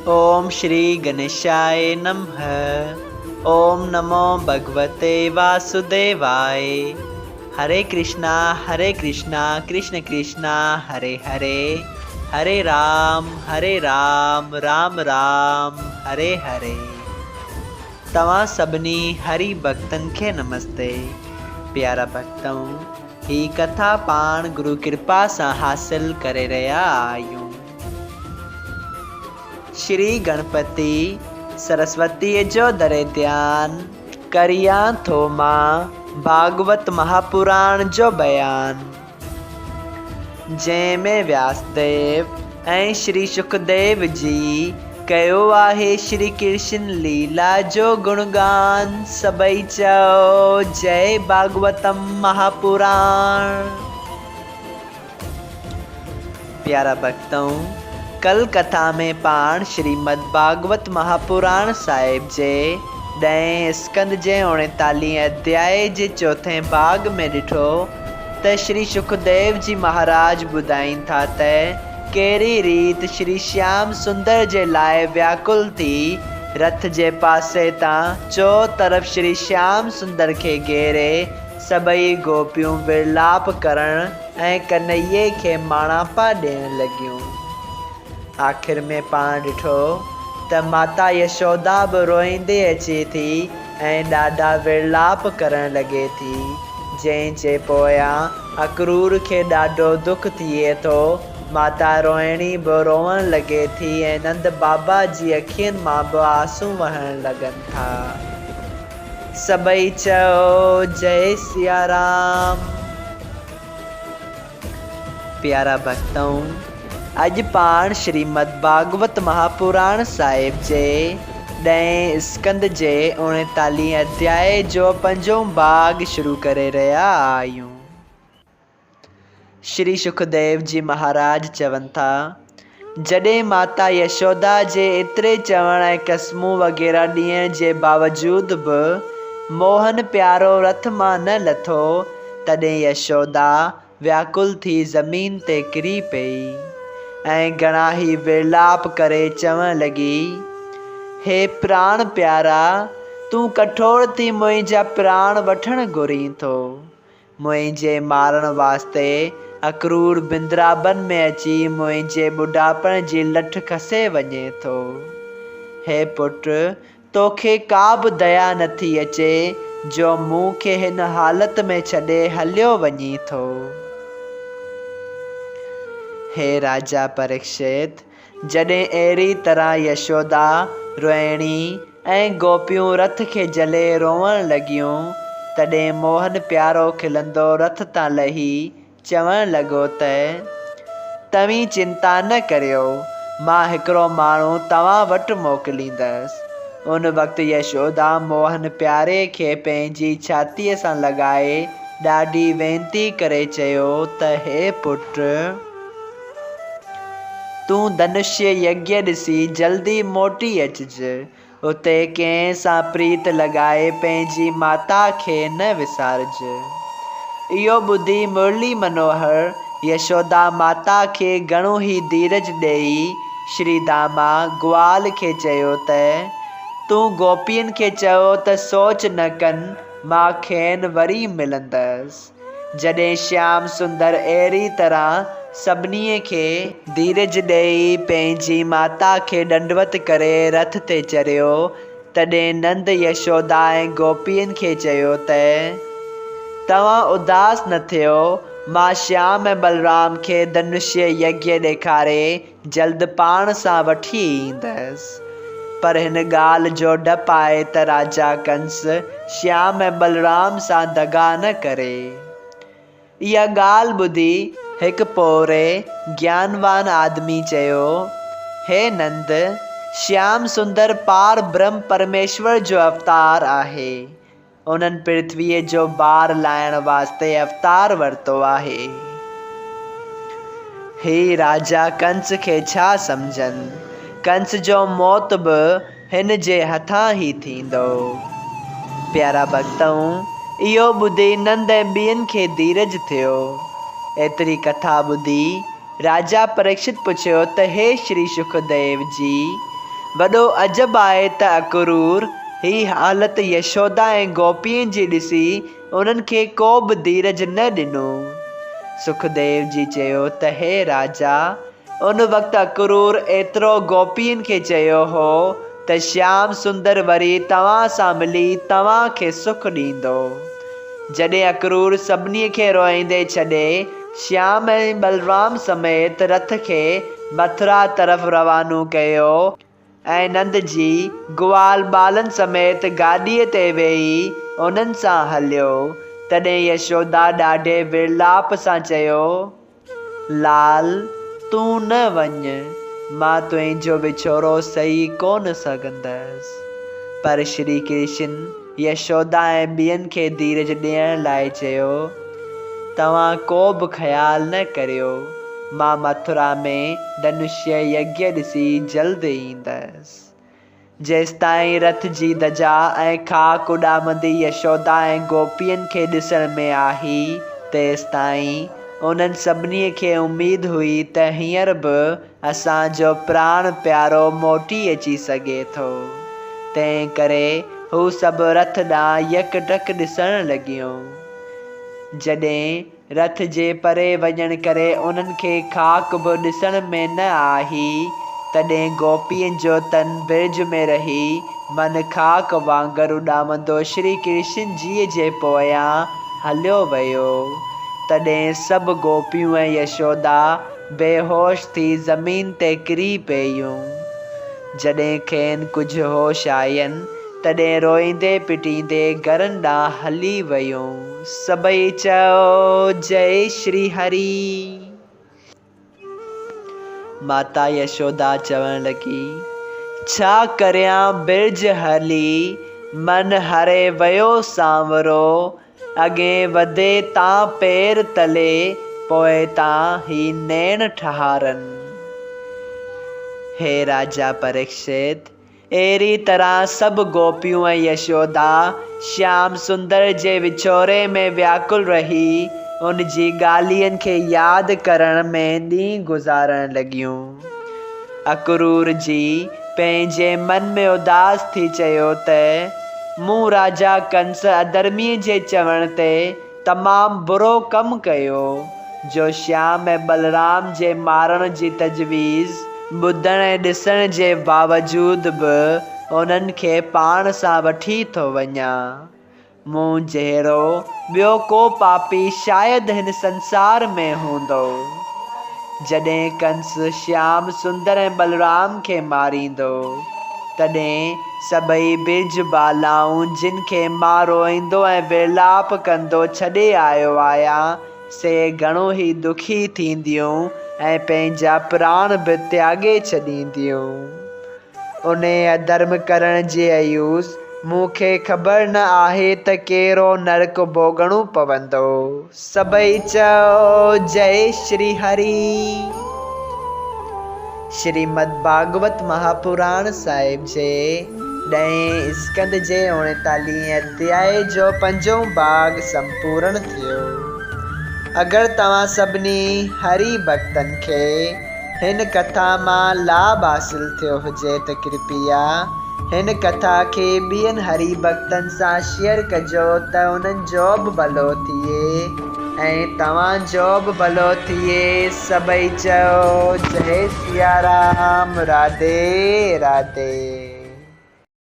اوم شري گنيشاء نمه اوم نمو ڀڳوتي واسوديواء هري ڪرشنا هري ڪرشنا ڪرشن ڪرشنا هري هري هري رام هري رام رام رام هري هري توهان سڀني هري ڀڳتن کي نمستي پيارا ڀڳتؤ هي ڪٿا پاڻ گرو ڪرپا سان حاصل ڪري رهيا آهيون. شري گڻپتي سرسوتيء جو دري ڌيان، ڪريان ٿو مان ڀاڳوت مهاپراڻ جو بيان. جنهن ۾ وياسديو ۽ شري شڪديو جي ڪيو آهي شري ڪرشن ليلا جو گڻگان، سڀئي چئو جئي ڀاڳوتم مهاپراڻ. پيارا ڀڳتؤ! ڪل ڪٿا ۾ پاڻ شريمد ڀاڳوت مهاپراڻ صاحب جي ڏهين اسڪنڌ جي اوڻيتاليهين اڌيائي جي چوٿين ڀاڳ ۾ ڏٺو ته شري شڪديو جي مهاراج ٻڌائين ٿا ته ڪهڙي ريت شري شيام سندر جي لاء وياڪل ٿي رٿ جي پاسي تان چؤطرف شري شيام سندر کي گهيري سڀئي گوپيون ورلاپ ڪرڻ ۽ ڪنهيي کي ماڻاپا ڏيڻ لڳيون. آخر ۾ پاڻ ڏٺو ته ماتا يشودا به روئيندي اچي ٿي ۽ ڏاڍا ورلاپ ڪرڻ لڳي ٿي، جنهن جي پويان اڪرور کي ڏاڍو دک ٿئي ٿو. ماتا روهڻي به روئڻ لڳي ٿي ۽ نند بابا جي اکين مان به آنسون وهڻ لڳن ٿا. سڀئي چئو جئي سيارام. پيارا ڀڳتؤ! اڄ پاڻ شريمد ڀاڳوت مهاپراڻ صاحب جي ڏهين اسڪنڌ جي اوڻيتاليهين اڌيائي جو پنجون ڀاڳ شروع ڪري رهيا آهيون. شري شڪديو جي مهاراج چون ٿا، جڏهن ماتا يشودا جي ايتري چوڻ ۽ قسمون وغيره ڏيڻ جي باوجود به موهن پيارو رٿ مان نه لٿو، تڏهن يشودا وياڪل ٿي زمين تي ڪري پيئي ۽ گهڻا ئي ورلاپ ڪري چوڻ لڳي، هي پراڻ پيارا، تون ڪٺور ٿي منهنجا پراڻ وٺڻ گهرين ٿو. منهنجي مارڻ واسطي اڪرور بندرابن ۾ اچي منهنجي ٻڍاپڻ جي لٺ کسي وڃي ٿو. هي پٽ، توکي ڪا به ديا نٿي اچي جو مون کي هن حالت ۾ ڇڏي هليو وڃين ٿو. هي راجا پريڪشت، جڏهن اهڙي طرح يشودا، روهڻي ۽ گوپيون رٿ کي جهلي روئڻ لڳيون، تڏهن موهن پيارو کلندو رٿ تان لهي چوڻ لڳو ته، توهين چنتا نه ڪريو، مان هڪڙو ماڻهو توهان وٽ موڪليندس. ان وقت يشودا موهن پياري کي پنهنجي ڇاتيء سان لڳائي ڏاڍي وينتي ڪري چيو ته، هي پٽ! تون ڌنشيه يگيه ڏسي جلدي موٽي اچج. اتي ڪنهن سان پريت لڳائي پنهنجي ماتا کي نه وسارج. اهو ٻڌي مرلي منوهر يشودا ماتا کي گهڻو ئي ڌيرج ڏيئي شريداما گوال کي چيو ته، تون گوپين کي چئو ته سوچ نه ڪن مان کين وري ملندس. جڏهن شيام سندر اهڙي طرح سڀني کي ڌيرج ڏيئي پنهنجي ماتا کي ڏنڊوت ڪري رٿ تي چڙهيو، تڏهن نند يشودا ۽ گوپين کي چيو ته، توهان اداس نه ٿيو، مان شيام ۽ بلرام کي ڌنشيه يگيه ڏيکاري جلد پاڻ سان وٺي ايندس. پر هن ڳالهه جو ڊپ آهي ته راجا ڪنس شيام ۽ بلرام سان دغا نه ڪري. اها ڳالهه ٻڌي هڪ پوڙهي گيانوان آدمي چيو، هي نند! شيام سندر پار برهم پرميشور جو اوتار آهي. انهن پرٿويء جو بار لاهڻ واسطي اوتار ورتو آهي. هي راجا ڪنس کي ڇا سمجهن؟ ڪنس جو موت به هن جي هٿان ئي ٿيندو. پيارا ڀڳتؤ! اهو ٻڌي نند ۽ ٻين کي ڌيرج ٿيو. ايتري ڪٿا ٻڌي راجا پريڪشت پڇيو ته هي شري شڪديو جي! وڏو عجب آهي ته اڪرور هي حالت يشودا ۽ گوپين جي ڏسي انهن کي ڪو به ڌيرج نه ڏنو. سکديو جي چيو ته هي راجا! ان وقت اڪرور ايترو گوپين کي چيو هو ته شيام سندر وري توهان سان ملي توهان کي سک ڏيندو. جڏهن اڪرور سڀني کي روئيندي ڇڏي شيام ۽ ٻلرام سميت رٿ کي مٿرا طرف روانو ڪيو ۽ نند جي گوال ٻالن سميت گاڏيء تي ويهي انهن سان هليو، تڏهن يشودا ڏاڍي ورلاپ سان چيو، لال، تون نه وڃ، مان تنهنجو وڇوڙو سهي ڪونه سگهندس. پر شري ڪرشن يشودا ۽ ٻين کي ڌيرج ڏيڻ لاء چيو، توهان ڪو به خيال نه ڪريو، مان مٿرا ۾ ڌنوشيه يگيه ڏسي جلد ايندس. جيستائين رٿ جي ڌجا ۽ خاڪ اڏامندي يشودا ۽ گوپين کي ڏسڻ ۾ آئي، تيستائين انهن سڀني کي اميد هئي ته هينئر به اسان جو پراڻ پيارو موٽي اچي سگهي ٿو. تنهن ڪري هو سڀ رٿ ڏانهن يڪ ٽڪ ڏسڻ لڳيون. جڏهن رٿ جي پري وڃڻ ڪري انهن کي خاڪ به ڏسڻ ۾ نه آئي، تڏهن گوپين جو تن برج ۾ رهي من خاڪ وانگر اڏامندو شري ڪرشن جيء جي پويان هليو ويو. تڏهن سڀ گوپيون ۽ يشودا بيهوش ٿي زمين تي ڪري پيون. جڏهن کين ڪجهه هوش آين، تڏهن روئيندي پٽيندي گهرن ڏانهن هلي ويون. سڀئي چئو، جئي شري هري! ماتا يشودا چوڻ لڳي، ڇا ڪريان برج هلي، من هري ويو سانورو، اڳئين وڌي تان پير تلي، پوء تان هي نيڻ ٺهارن. هي راجا پريڪشت! اهڙي طرح سڀ گوپيون ۽ يشودا، شيام سندر جي وڇوڙي ۾ وياڪل رهي، ان جي ڳالهين کي ياد ڪرڻ ۾ ڏينهن گذارڻ لڳيون. اڪرور جي پنهنجي من ۾ اداس ٿي چيو ته. مون راجا ڪنس اڌرميء جي چوڻ تي تمام برو ڪم ڪيو، جو شيام ۽ ٻلرام جي مارڻ جي تجويز ٻڌڻ ۽ ڏسڻ جي باوجود به انهن کي پاڻ سان وٺي ٿو وڃان. مون جهڙو ٻيو ڪو پاپي شايد هن سنسار ۾ هوندو. جڏهن ڪنس شيام سندر ۽ ٻلرام کي ماريندو، تڏهن سڀئي برج بالائون جن کي مان روئيندو ۽ ورلاپ ڪندو ڇڏي آيو آهيان، سي گهڻو ئي دکي ٿينديون ۽ پنهنجا پراڻ به تياڳي ڇڏينديون. انهيء اڌرم ڪرڻ جي عيوض مون کي خبر نه آهي ته ڪهڙو نرڪ ڀوڳڻو پوندو. سڀئي چئو، جئي شري هري. شريمد ڀاڳوت مهاپراڻ صاحب جي ڏهين اسڪنڌ جي اوڻيتاليهين اڌيائي جو پنجون ڀاڳ سمپورڻ ٿيو. اگر توهان سڀني هري ڀڳتن کي هن ڪٿا مان لاڀ حاصل ٿيو هجي ته ڪرپيا هن ڪٿا کي ٻين هري ڀڳتن سان شيئر ڪجو ته انهن جو به ڀلو ٿئي. ۽ توهان جو به ڀلو ٿئي سڀئي چئو جئي سيارام راڌي راڌي.